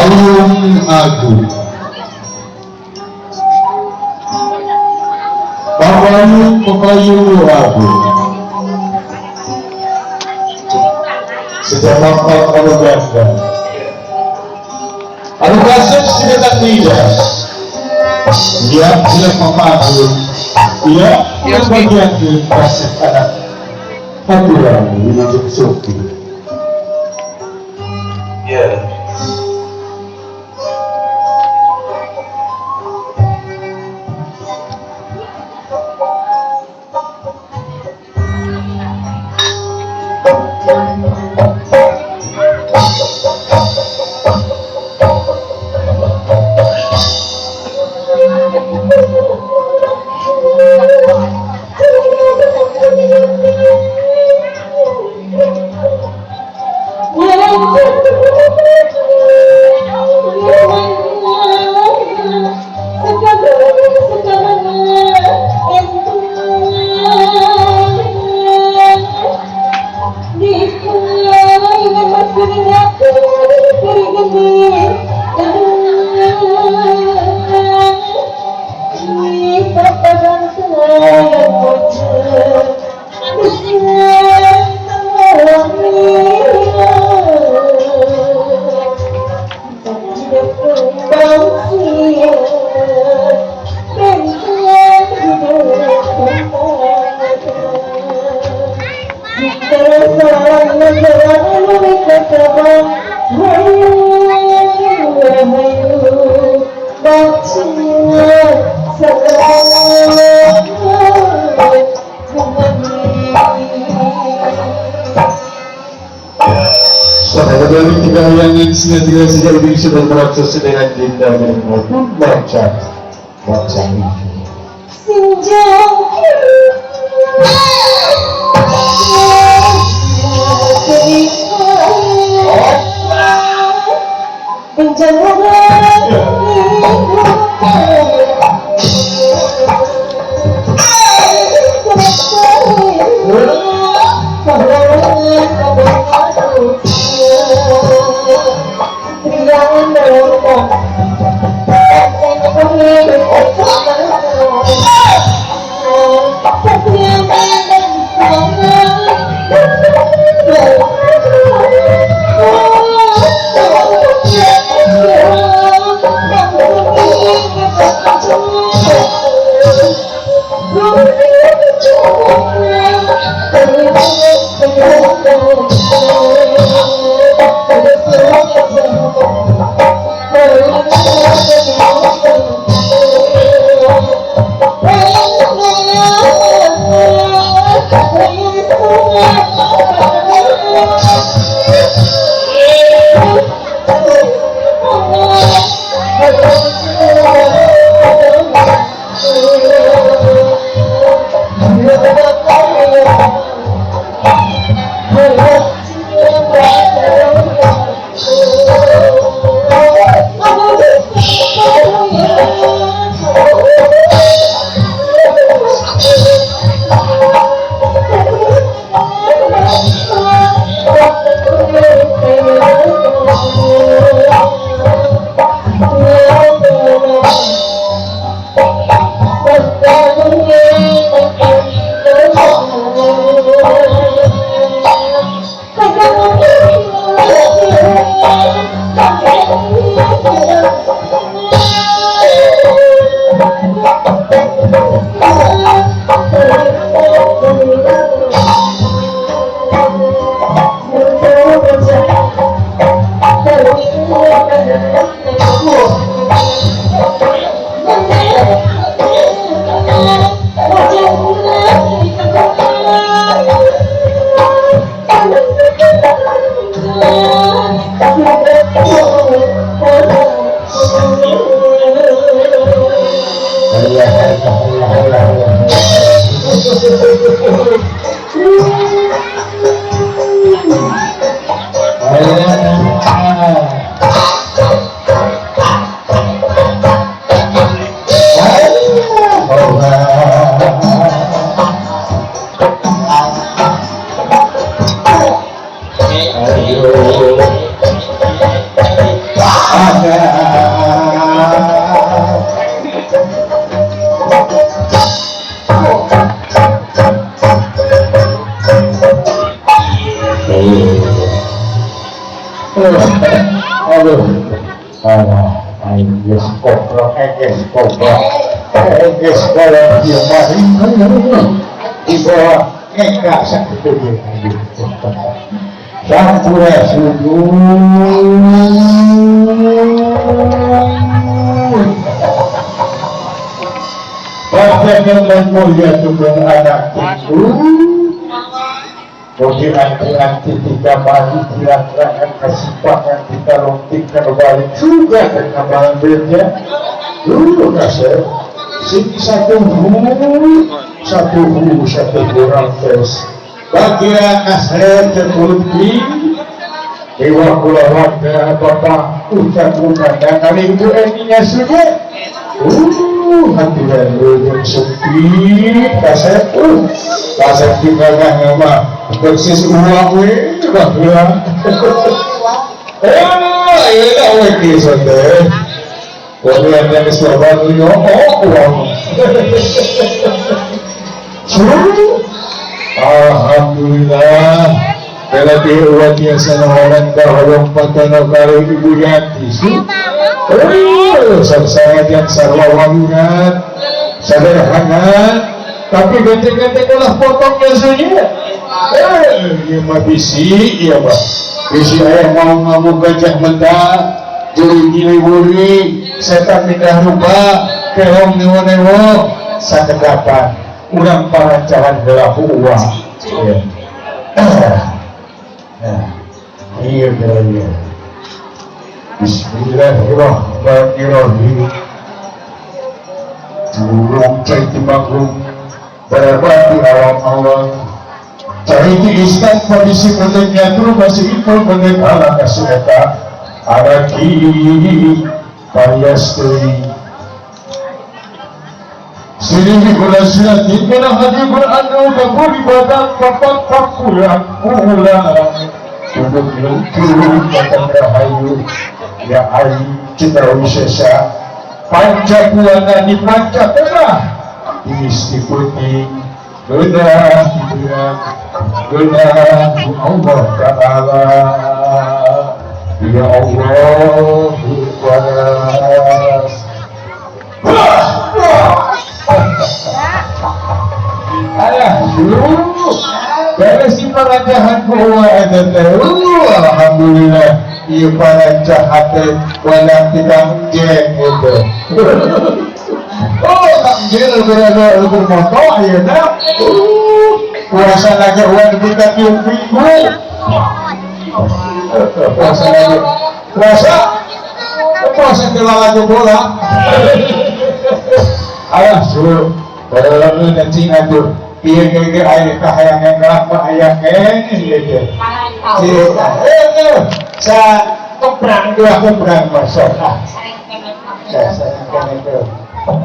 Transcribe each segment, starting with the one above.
Payung Agung. Payung pepayung agung. Sudah nampak aluganda. Alugasem sinetan lidah. Dia jelek memagun. Dia bagian kasih anak. Aturan wilujeng suki. Yeah. Sudah proses dengan dinda maupun baca baca Aduh. Aduh. Alah, aing geus koprok, geus koprok. Geus kolot ieu mah. Di bawah ngeka sakitu ge. Sampurasun. Bapak dan mulia tugeng anak cucu. Oke anti-anti tiga mali kilang-kilangan kesimpangan kita lontingkan balik juga ke kamar bednya. Dulu kasih sini satu hu satu kurang tes. Bagian kasih terkulti dewa kula warga bapak ucap bukan kali ibu eninya sudah. Hati yang sempit kasep kasep juga nggak mah persis uang we udah bilang iya we kisah deh wali yang selama ini oh uang alhamdulillah berarti uang yang sana orang bahwa patano kali ibu Yanti sangat yang sarwa wanginan sederhana tapi ganteng-ganteng ulah potongnya saja iya mah bisi iya mah bisi ayah mau ngamuk gajah mentah juri gili-wuri setan pindah rupa keong newo-newo sakedapan urang parancahan gelapu uang iya iya. Bismillahirrahmanirrahim. Burung cai timanggung berbati awang-awang. Cai ti istan kondisi pentingnya terus masih itu penting ala kasih eta araki pariastri. Sini gula silat mana hati beranu kaburi badan papak pakulang ulang. Duduk lucu datang rahayu ya ari citra wisesa panca buana di panca tengah diisti putih genah genah Allah Ta'ala ya Allah ayah beres di parancahan kuwa eta teh alhamdulillah ieu parancahan teh walang tikang jeng gitu. Oh kang jeng berada ukur moto ayeuna puasa lagi uang dibuka tiap minggu puasa lagi puasa puasa teh lagi bola ayah suruh baru cing atuh iya iya ayah kahayang ngelak ayah kene iya iya sa kebrang dua kebrang masuk ah saya kene itu oh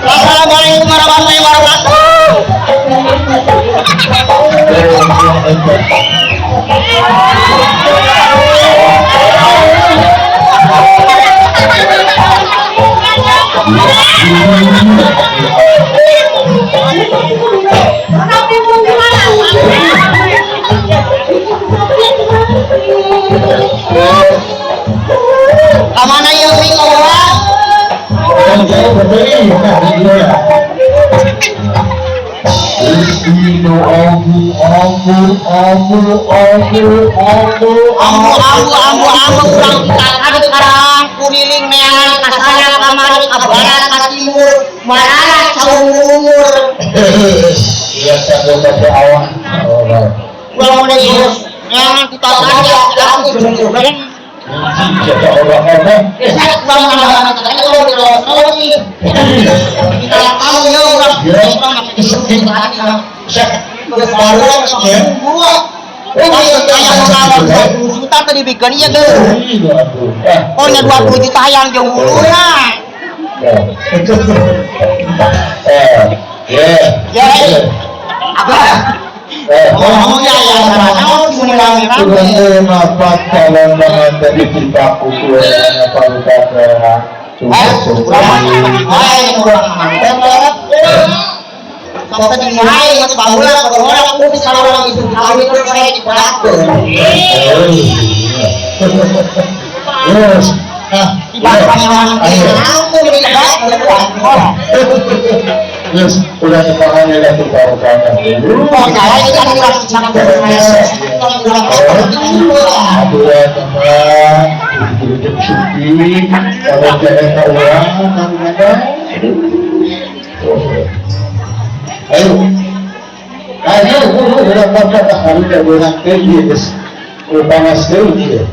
Assalamualaikum warahmatullahi wabarakatuh. Kamana ieu sing ngomong? Ino ambu ambu ambu ambu ambu ambu ambu ambu ambu urang kita sekarang kuriling neangan kasana kamari ka barat ka timur marana saumur. Iya sanggup pakai awak. Urang mun geus neangan kita saja aku jeung Jika orang ngomong, juta tadi bikin iya tuh. Oh nya 20 juta yang jauh huluna. Ya. Apa? Ngomongnya ya, kenapa calon pengantin dipaku kuenya palu kata Yes, udah dipahami lah tuh baru kamu. Ayo, ayo, udah panas ayo.